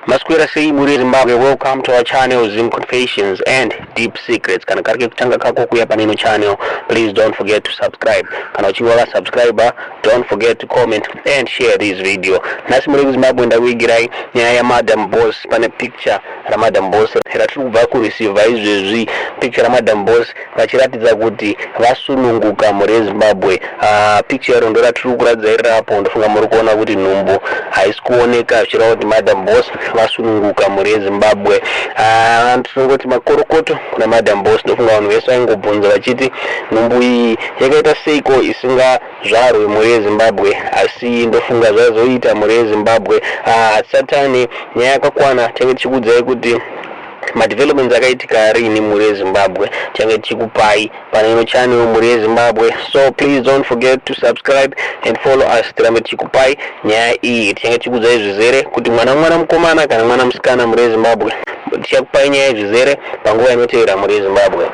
Maswera sei muri Zimbabwe? Welcome to our channel, Zim Confessions and Deep Secrets. Kana kari kekutanga kako kuya panino channel, please don't forget to subscribe. Kana uchinge wakasubscribe, don't forget to comment and share this video. Nhasi muri kuZimbabwe ndakuigirai nyaya yaMadam Boss. Pane picture raMadam Boss ratiri kubva kureceiva izvezvi, picture raMadam Boss vachiratidza kuti vasununguka mhuri yeZimbabwe. Picture iro ndo ratiri kuratidza irapo. Ndofunga muri kuona kuti nhumbu haisi kuoneka, zvichireva kuti Madam Boss vasununguka mhuri yeZimbabwe. Tinongoti makorokoto kuna Madam Boss. Ndofunga vanhu vese vaingobvunza vachiti nhumbu iyi yakaita seiko isingazvarwe mhuri yeZimbabwe, asi ndofunga zvazoita mhuri yeZimbabwe. Hatisatani nyaya yakakwana, tinge tichikuudzai kuti madevelopments akaitika rini mhuri yeZimbabwe. Tichange tichikupai pane ino channel mhuri yeZimbabwe, so please don't forget to subscribe and follow us. Tirambe tichikupai nyaya iyi, tichange tichikuudzai zvizere kuti mwana mukomana kana mwana musikana mhuri yeZimbabwe. Tichakupai nyaya zvizere panguva inotevera mhuri yeZimbabwe.